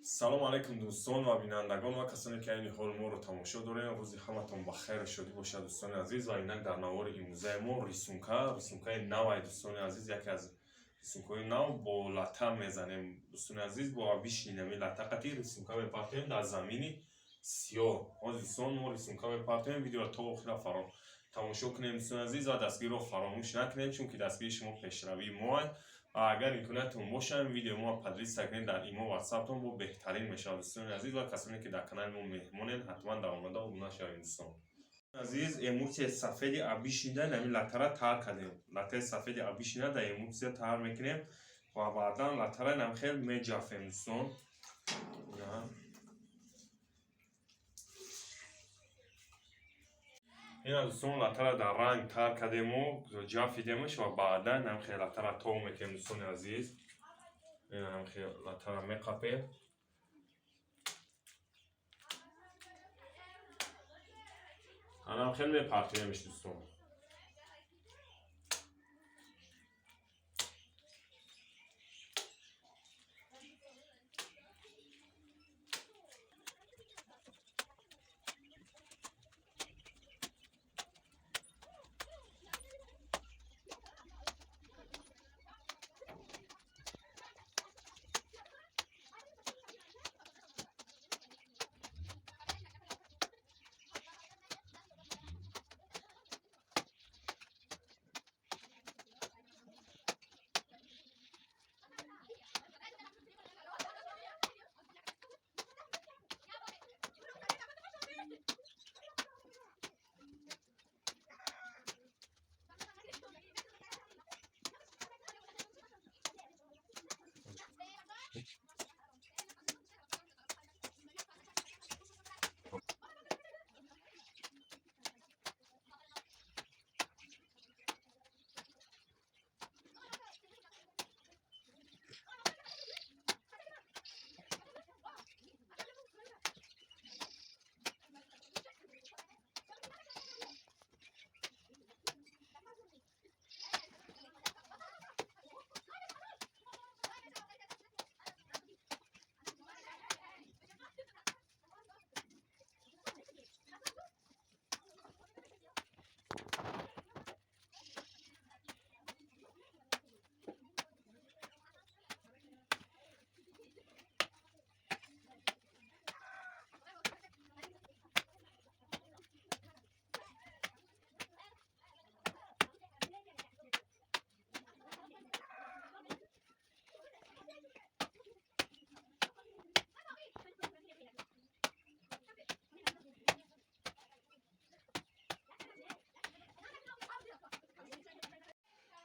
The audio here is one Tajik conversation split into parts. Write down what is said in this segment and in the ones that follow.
Салом алайкум, дӯстон ва бинандагон ва касоне, ки айни ҳол моро тамошо дорем. Рӯзи ҳаматон ба хайру шодӣ бошад, дӯстони азиз. Ва инак дар навори имрӯзаи мо рисунка, рисункаи навай, дӯстони азиз, яке аз рисункаҳои нав бо лата мезанем, дӯстони азиз. Бо вишнинами лата қати рисунка мепартоем дар замини сиёҳ. Ҳозир, дӯстон, мо рисунка мепартоем. Видеоро то охира фаро тамошо кунем, дӯстони азиз, ва дастгириро фаромӯш накунем, чунки дастгирии шумо пешравии моа. Ва агар имкониятон бошад, видеои мо поделиться кунед дар имо, ватсаптон, бо беҳтарин мешавад, дӯстони азиз. Ва касоне, ки дар канали мо меҳмонед, ҳатман дар омада обуна шавед. Дӯстон азиз, эмулсияи сафеди обычныйда нами латара тар кардем. Латаи сафеди обычныйда дар эмулсия тар мекунем ва баъдан латара нам хел меҷафем, дӯстон. Ина, дӯстон, латара дар ранг тар кардему ҷафидемаш ва баъдан ҳамхел латара тов метем, дӯстони азиз. Ина ҳамхел латара меқапем. Анам хел мепартоемш, дӯстон.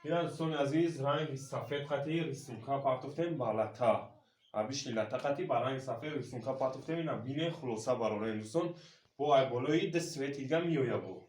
Ина, дӯстони азиз, ранги сафед қати рисунка партофтем ба лата. Обычный лата қати ба ранги сафед рисунка партофтем. Ина бине, хулоса барорем, дӯстон. Бо ай болои ду цвети дига меоя бо.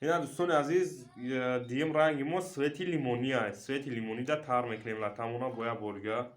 Ина, дӯстони азиз, дуюм ранги мо цвети лимония. Цвети лимонида тар мекунем латамона бо як борга.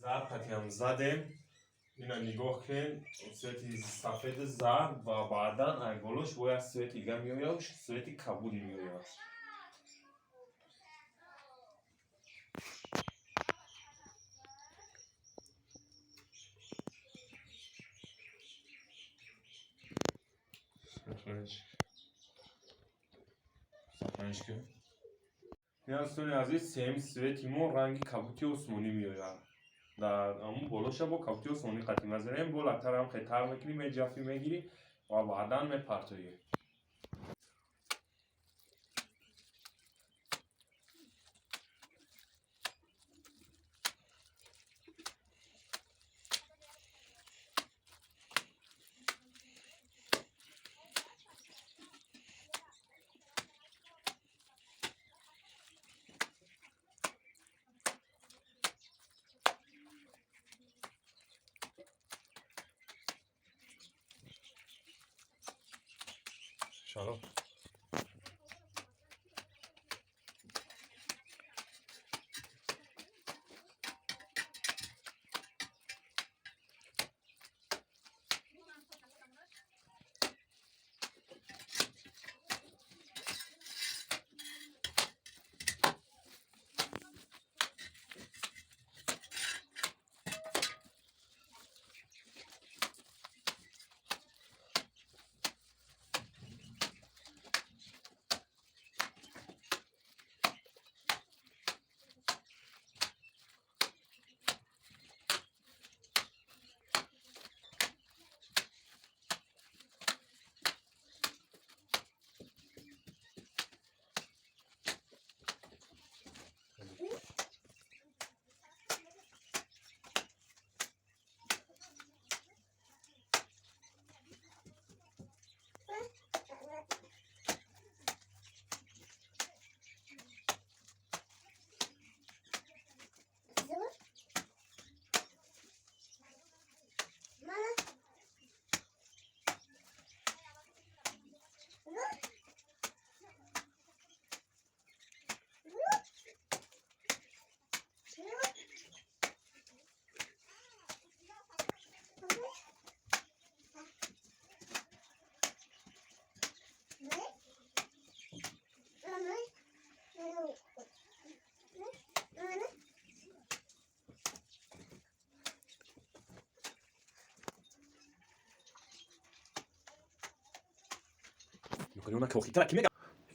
Зард қатиам задем. Ина нигоҳ кунед, цвети сафеди зард ва баъдан ай болош бо як цвети дига меояд, цвети кабуди меояд. Дӯстони азиз, сеюм цвети мо ранги кабути осмонӣ меояд. Дар ҳамун болоша бо кабути осмонӣ қатӣ мезанем, бо латтарам хетар мекунӣ, меҷафӣ мегирӣ ва баъдан мепартоӣ. Shalom.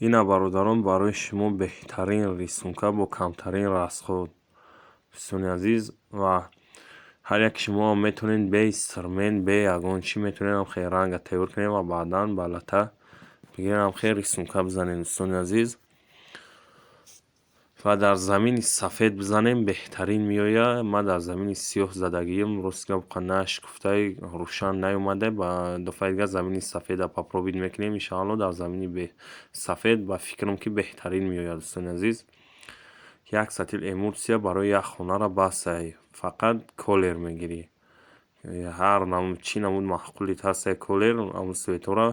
Ина бародарон, барои шумо беҳтарин рисунка бо камтарин расход. Дӯстони азиз, ва ҳар як шумо метавонед бе инструмент, бе ягон чӣ метавонед ҳам хел ранга тайёр кунед ва баъдан ба лата бигиред, ҳам хел рисунка бизанед, дӯстони азиз. Ва дар замини сафед бизанем, беҳтарин меояд. Ман дар замини сиёҳ задагиам, рост гап нашкуфтай, рӯшан наёмада. Ба дафъаи дигар замини сафеда попробовать мекунем, иншоалло. Дар замини сафед ба фикрам ки беҳтарин меояд, дӯстони азиз. Як сатил эмульсия барои як хонаро басай, фақат колер мегирӣ. Ҳар чӣ намуд маъқулит ҳастай колер, ҳамун цветҳоро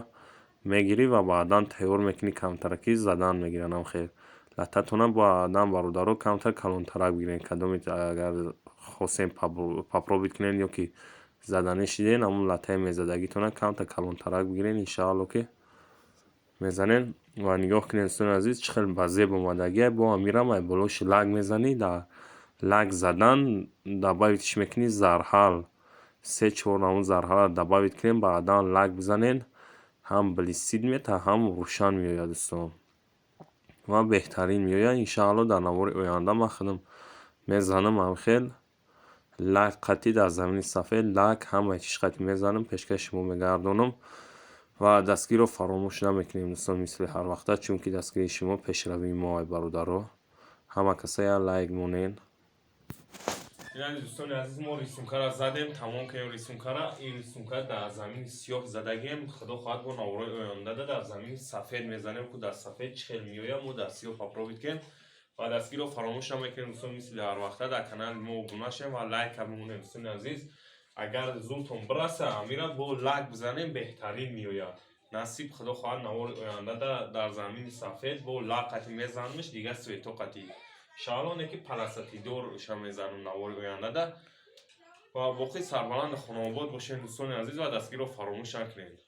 мегирӣ ва баъдан тайёр мекунӣ, камтараки задан мегиранд ҳам хел. Латтатона баъдан бародаро камтар калонтарак бигиред, кадоме агар хостем попробовать кунед ё ки заданӣ шиден, ҳамун латтаи мезадагитона камтар калонтарак бигиред, иншоалло ки мезанед. Ва нигоҳ кунед, дӯстони азиз, чӣ хел ба зеб омадагия. Бо амирам ай болоши лак мезанӣ, дар лак задан добавитьш мекунӣ зарҳал. Се чор намуд зарҳара добавить кунем, баъдан лак бизанен, ҳам блестит метаҳад, ҳам рӯшан меояд, дӯстон, ва беҳтарин меояд. Иншаалло, дар навори оянда ман худам мезанам, ҳамхел лак қатӣ, дар замини сафед лак, ҳамаи чиз қатӣ мезанам, пешкаши шумо мегардонам. Ва дастгириро фаромӯш намекунем, дӯстон, мисли ҳарвақта, чунки дастгирии шумо пешравии мо. Ай бародаро, ҳама каса як лайк монен. Яъне, дӯстони азиз, мо рисункаро задем, тамом кардем рисункара. Ин рисунка дар замини сиёҳ задагем. Худо хоҳад, бо наворои ояндада дар замини сафед мезанем, ку дар сафед чӣ хел меояд. Мо дар сиёҳ попробовать кардем. Ва дастгириро фаромӯш намекунем, дӯстон, мисли ҳарвақта дар канали мо обуна шавем ва лайка бимонем. Дӯстони азиз, агар зуртон бираса, амира бо лак бизанем, беҳтарин меояд. Насиб, худо хоҳад, навори ояндада дар замини сафед бо лак қатӣ мезанамш, дигар цвето қатӣ шаҳлоне ки полосатыйдор ша мезанам навори ояндада. Ва боқӣ сарбаланду хонаобод бошем, дӯстони азиз, ва дастгириро фаромӯш накунед.